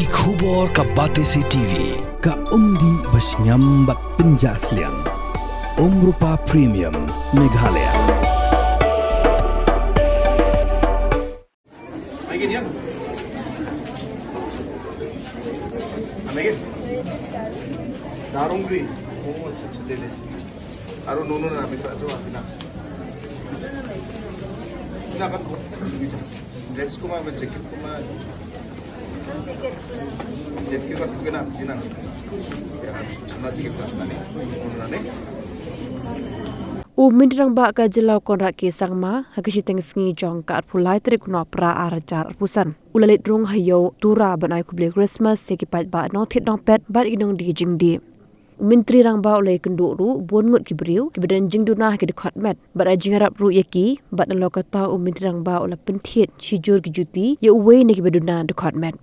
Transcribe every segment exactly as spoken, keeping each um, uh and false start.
Ki khubor ka Batesi T V, ka umdih ba shngiam bad pynjah sliang. Umrupa Premium, Meghalaya. Again, yeah. And again. Darungri. Oh, acha, acha, de, de. Aro, no, no, no, ami to acha, ami na. Na kan ko. Dress ko ma, jacket ko ma. Jacket ko ma, jacket ko ma. Ya, na jacket ko ma ne. Ko ma ne. U Myntri Rangbah ka jylla u Conrad K Sangma, ha ka shiteng sngi jong ka arphew lai tarik u Nohprah ar hajar arphew san, u la leit rung ha ïew Tura ban ai khublei Christmas ïa ki paidbah nongthied nongpet bad ki nongdie jingdie. U Myntri Rangbah u la ïakynduh ruh bun ngut ki briew kiba don jingduna ha ki dkhot met bad ai jingïarap ruh ïa ki, bad nalor kata u Myntri Rangbah u la pynthied shijur ki juti ïa uwei na kiba duna dkhot met.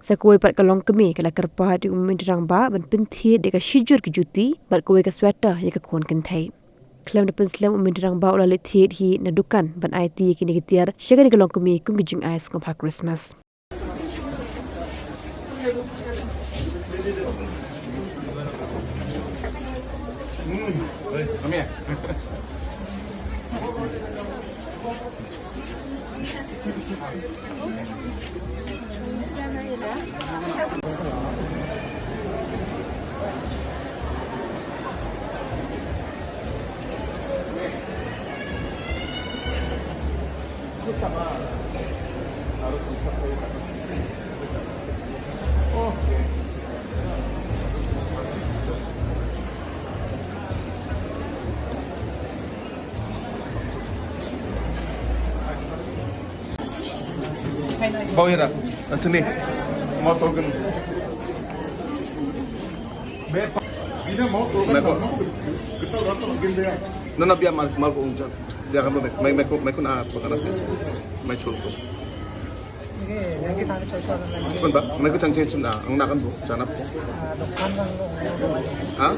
Sa kawei pat ka longkmie ka la kyrpad ïa u Myntri Rangbah ban pynthied ïa ka shijur ki juti bad kawei ka sweater ïa ka khun kynthei. Khlem da pynslem, u Myntri Rangbah u la leit thied hi na dukan ban aiti ïa kine ki tiar sha kane ka longkmie kum ka jingai sngewbha Christmas. Bau ira, ang sini. Mau token. Bina mau token. Mau. Kita datang gini ya. Nana biar mal mal ko unjak. Biar kamu mai mai ko mai ko na pagana sini. Mai chul ko. Kun ba, mai ko chang chang chang na, ang na kan bu, chang na bu. Ha?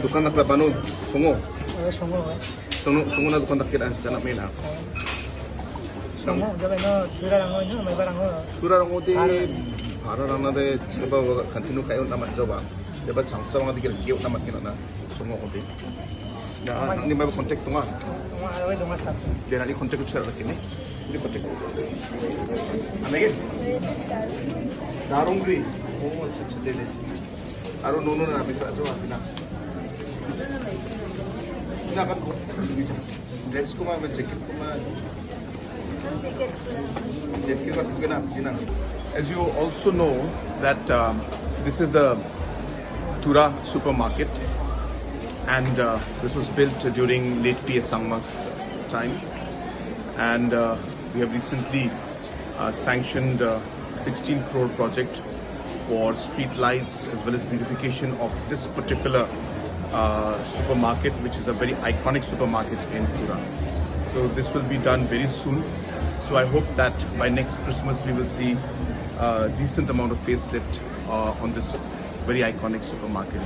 Dukan na kla banu, sungu. Sungu, sungu na dukan tak kira chang na mai na. Sungu, jab ino chura rango ino, mai barang ho. Chura rango di, para rana de, chaba continue kayo na mat jaba. Jaba chang sa di kira kiyo na mat kina na, sungu di. Ya, nangni mai contact tunga. Tunga, aro tunga sab. Dia nangni contact uchar lagi ni. Ni contact. Anege? Darungri. Oh, acha, acha, de, de. Aro, no, no, no, abhi to, acha, abhi na. Na kan ko. Dress ko ma, jacket ko ma. As you also know that, um, this is the Tura supermarket, and, uh, this was built during late P A Sangma's time, and, uh, we have recently, uh, sanctioned, uh, sixteen crore project for street lights as well as beautification of this particular, uh, supermarket, which is a very iconic supermarket in Tura. So this will be done very soon. So I hope that by next Christmas we will see a decent amount of facelift, uh, on this very iconic supermarket.